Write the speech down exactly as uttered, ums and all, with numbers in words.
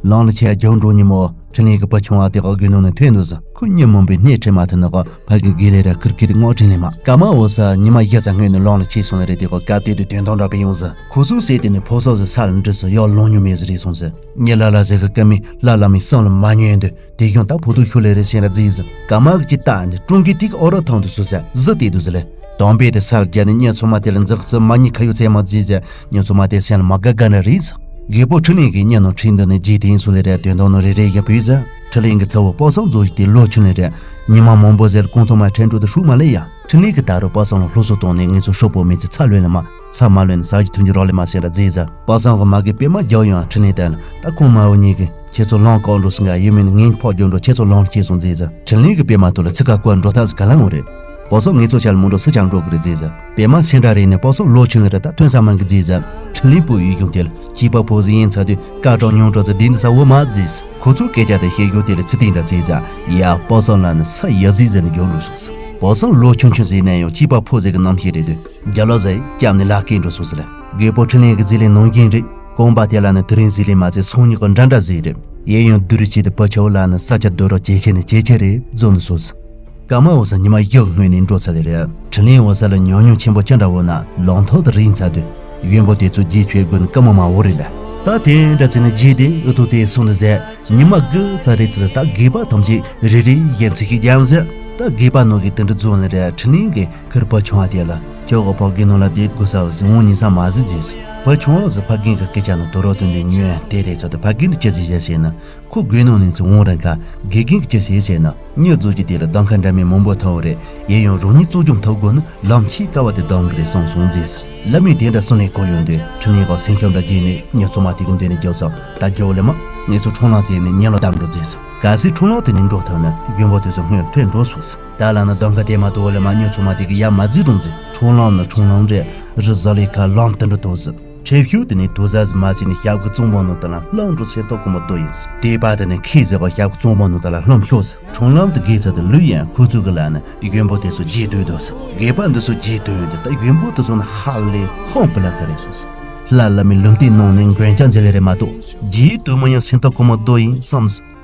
ལམ་ལ་ཆས་རྒྱག་འགྲོ་ཉིན་མོ། འཕྲིན་ལས་ཀྱི་བུ་ཆུང་བ་དེ་ག་དགོས་ནོ་ནས་ཐོན་འདུག་ཟེར། ཁོ་ཉོན་མོངས་པའི་སྣེ་ཁྲིད་མ་ཐུབ་ནོ་ག་ཕ་གི་དགེ་ལས་ར་ཁིར་ཁིར་ངོ་དྲིན་ལས་མ། ཀ་མ་འོ་ས་ཉི་མ་བཞི་ཙམ་སྔོན་ནས་ལམ་ལ་ཆས་སོང་ལ་རེད། དེ་ག་སྐབས་དེ་དུས་དོན་དང་འདྲ་པའི་ཡོང་ཟེར། ཁོ་ཚོ་ཟེར་དེ་ནས་ཕོ་སོགས་ཟེར་ས་ལ་འདྲི་སོང་ཡོད་ལོང་ཉོ་མེད་ཟེར་རེད་སོང་ཟེར། ཉི་ལ་ལ་ཟེར་གི་ཀ་མི་ལ་ལ་མི་སང་ལ་མ་ཉོས་འདུག་དེ་གཞུང་ད་བུ་ཐུག་ཤུ་ལེ་རེ་ཤེས་ར་རྫིས་ཟིན། ཀ་མ་གི་ཅི་ལྟ་འདི་ཀྲུང་གི་ཏིག་ཨོ་རོ་ཐང་དུ་སུ་ཟ་ཟི་དེ་དུ་ཟི་ལེ། དམ་པའི་དེ་སར་རྒྱ་ནི་གཉེན་ཚོ་མ་དེ་ལ་འཛག་ཙི་མ་ཉི་ཁ་ཡོ་ཚེ་མ་རྫིས་ཟ། གཉེན་ཚོ་མ་དེ་སེམས་ལ་མ་དགའ་དགའ་ན་རིས། རྒད་པོ་ཁྲི་ལིང་གི་གཉེན་ནང་ཁྲིད་འདི་ནི་རྗེས་དེ་སུ་ལེ་རེ་དོན་དང་ནི་རེ་རེ་ཡ་བུས་ཟ། ཁྲི་ལིང་གི་ཚ་བོ་པ་སང་རྫོ་ཞིག་དེ་ལོ་ཆུན་ལེ་རེ། ཉི་མ་མང་པོ་ཟེར་གོང་ཐོག་མ་ཁྲེན་ཀྲུ་དུ་ཧྲུག་མ་ལེ་ཡ། ཁྲི་ལིང་གི་ད་རུ་པ་སང་ལ་ལྷོ་སོ་གཏོང་ནས་ངེད་ཚོ་ཧྲོ་པོ་མི་ཚེ་ཚ་ལོས་ལ་མ། ཚ་མ་ལོན་ས་ཀྱི་ཐུན་གྱི་རོ་ལེ་མ་སེ་ར་རྫིས་ཟ། པ་སང་གི་མ་གི་པེ་མ་རྒྱག་ཡོང་ཁྲི་ལིང་དེ་ལ་ད་ཁོང་མ་བུ་གཉིས་ཀྱི་ཁྱེད་ཚོ་ལོང་ཀོག་འགྲོ་སོང་ག་ཡོད་མིན་ངན་ཕོག་རྒྱུ་འགྲོ་ཁྱེད་ཚོ་ལོང་ཁྱེད་སོང་རྫིས་ཟ། ཁྲི་ལིང་གི་པེ་མ་ཐུ་ལ་ཚི་ཀ་ཀོ་འགྲོ་ཐག་ཟི་ག་ལང་བ་རེད། པ་སང་ངེད་ཚོ་ཆ་ལ་མུ་འགྲོ་སི་ཆང་འགྲོ་གི་རེད་རྫིས་ཟ། པེ་མ་སེ་འདྲ་རེད་ནས་པ་སང་ལོ་ཆུན་ལ་རེད་ད་ཐོན་ས་མང་གི་རྫིས་ཟ། ཁྲི་ལིང་པོ་ཡུལ་གཞུང་དེ་ལ་སྐྱིད་པ་ཕོ་ཟི་ཡིན་ཚ་དུས་ཀ་གྲོག་ཉུང་གྲོག་ཚ་འདི་འདི་ས་འོ་མ་རྫིས། ཁོ་ཚོ་སྐད་ཆ་དེ་བཤད་རྒྱུ་དེ་ལ་ཚི་ཏིང་འདྲ་རྫིས་ཟ། ཡ་པ་སང་ལ་ནི་ས་ཡ་རྫིས་ཟ་ནི་རྒྱུ་འགྲོ་སོང་ཟ། པ་སང་ལོ་ཆུན་ཆུན་ཟིན་ནས་ཡང་སྐྱིད་པ་ཕོ་ཟི་གི་ནམ་ཤེས་རེད་དུས། རྒྱ་ལོ་ཟེར་སྐྱབས་ནས་ལག་སྐྱེས་འགྲོ་སོང་ཟེར་ལ། རྒད་པོ་ཁྲི་ལིང་གི་ཟི་ལིང་ནང་རྒྱན་རེད། རྐང་པ་དེ་ལ་ནི་དུ་རིང་ཟི་ལིང་མ་ཚད་སོང་ཉི་གི་འདྲ་འདྲ་ཟིག་རེད། གཡས་གཡོན་བདུད་རི་ཆེ་དུ་བུ་ཆེ་བོ་ལ་ནི་ས་ཆ་རྡོ་རོག་ཇེ་ཆེ་ནས་ཇེ་ཆེ་རེད་རྫོང་དུ་སོང་ཟེར། ཀ་མ་འོ་ས་ཉི་མ་བཞི་སྔོན་ནས་འགྲོ་ཚར་ལེ་རེད། ཁྲི་ལིང་འོ་ས་ལ་ཉོ་ཉོ་ཆེན་པོ་ཅི་འདྲ་བོ་ན་ལོང་ཐོག་ཏུ་རིང་ཚར་དུས། ཡོན་པོ་དེ་ཚོ་རྗེས་ཆོས་དགོས་ནི་ཀ་མོ་མ་འོ་རེད་ལ། ད་དེ་འདྲ་ཚེ་ནི་རྗེས་དེ་ཨུ་ཐུག་དེ་སོང་དུ་ཟེར། ཉི་མ་དགུ་ཚར་རེད་ཚེ་ད་རྒད་པ་ཐམས་ཅད་རེ་རེ་ཡན་ཚིག་ཤིག་རྒྱབ་ཟེར། ད་རྒད་པ་ནོ་གི་དེ་འདྲ་རྫོང་ལ་རེད། ཁྲི་ལིང་གི་ཁིར་པ་ཆུང་བ་དེ་ལ་ཁྱོད་གི་ཕོ་རྒན་ནོ་ལ་བསྡད་དགོས་ས་བ་ཟེར་འོང་ཉིན་ས་མ་ཟི་ཟེར། ཕ་ཆུང་བ་ཟེར་ཕ་རྒན་གི་སྐད་ཆ་ནང་དུ་རོ་དོན་དེ་ཉོན་དེ་རེད་ཚོ་དེ་ཕ་རྒན་གི་ཅི་ཟེར་བྱས་ཟེར་ན་ཁོ་དགོས་ནོ་ནི་ཚོ་འོང་རང་ག་དགེ་རྒན་གི་ཅི་ཟེར་ཟེར་ན་མྱི་རྫོགས་ཀྱི་དེ་ལ་གདམ་ཁ་འདྲ་མི་མང་པོ་ཐོབ་རེད། ཡིན་ཡང་རང་ཉིད་གཙོ་སྐྱོང་ཐུབ་དགོས་ན་ལམ་ཆེས་དཀའ་བ་དེ་གདམ་གི་རེད་བསམ་སོང་ཟེར། ལབ་མི་དེ་འདྲ་གསུང་ལས་གོ་ཡོང་དུས་ཁྲི་ལིང་གི་སེམས་ཤུགས་འདྲ་རྒྱས་ནས་མྱི་ཚོ་མ་དེ་གི་འདོད་ནས་རྒྱབ་སོང་ད་རྒྱབ་ལས་མ་ངེད་ཚོ་ཁྲོམ་ལམ་དེ་ནས་ཉེ་ལོ་བདམས་འགྲོ་ཟེར། གལ་སྲིད་ཁྲོམ་ལམ་དེ་ནས་འགྲོ་ཐུབ་ན་ཡོན་པོ་དེ་ཚོ་སྔོན་ཐོན་འགྲོ་སོང་ཟེར། ད་ལ་ན་གདམ་ཁ་དེ་མ་གཏོགས་ལས་མ་མྱི་ཚོ་མ་དེ་གི་ཡ་མ་རྫིག་རུང་ཟེར། ཁྲོམ་ལམ་ནི་ཁྲོམ་ལམ་རེད། རི་ཟ་ལེ་ཁ་ལམ་དུ་འགྲོ་ཐུབ་ཟེར། ཁྲེབ་ཤུག་དེ་ནས་དུ་ཟ་ཟི་མ་ཚེ་ནས་ཞབས་ཀྱི་གཙང་པོ་ནང་དུ་ལ་ལྷམ་འགྲོ་སེམས་ཐོག་ཀུ་མོ་ཏོ་ཡིན་ཟེར། དེ་པ་དེ་ནས་ཁེ་ཟེར་གོ་ཞབས་ཀྱི་གཙང་པོ་ནང་དུ་ལ་ལྷམ་ཤོག་ཟེར། ཁྲོམ་ལམ་དུ་དགེ་ཚ་དུ་ལུས་ཡན་ཁོ་ཚོ་གི་ལ་ནི་ཡོན་པོ་དེ་ཚོ་རྗེས་ལྟོས་དོ་ཟེར། དགེ་པ་འདི་ཚོ་རྗེས་ལྟོས་ཡོན་དེ་ད་ཡོན་པོ་དེ་ཚོ་ནི་ཧ་ལས་ཧོང་པི་ལ་ཁ་རེད་སོང་ཟེར། ལ་ལ་མི་ལུམ་ཏི་ནང་ནས་མགོན་སྐྱབས་མཛད་ལེ་རེད་མ་གཏོགས་རྗེས་ལྟོས་མོ་ཡང་སེམས་ཐོག་ཀུ་མོ་ཏོ་ཡིན་བསམ་ཟེར།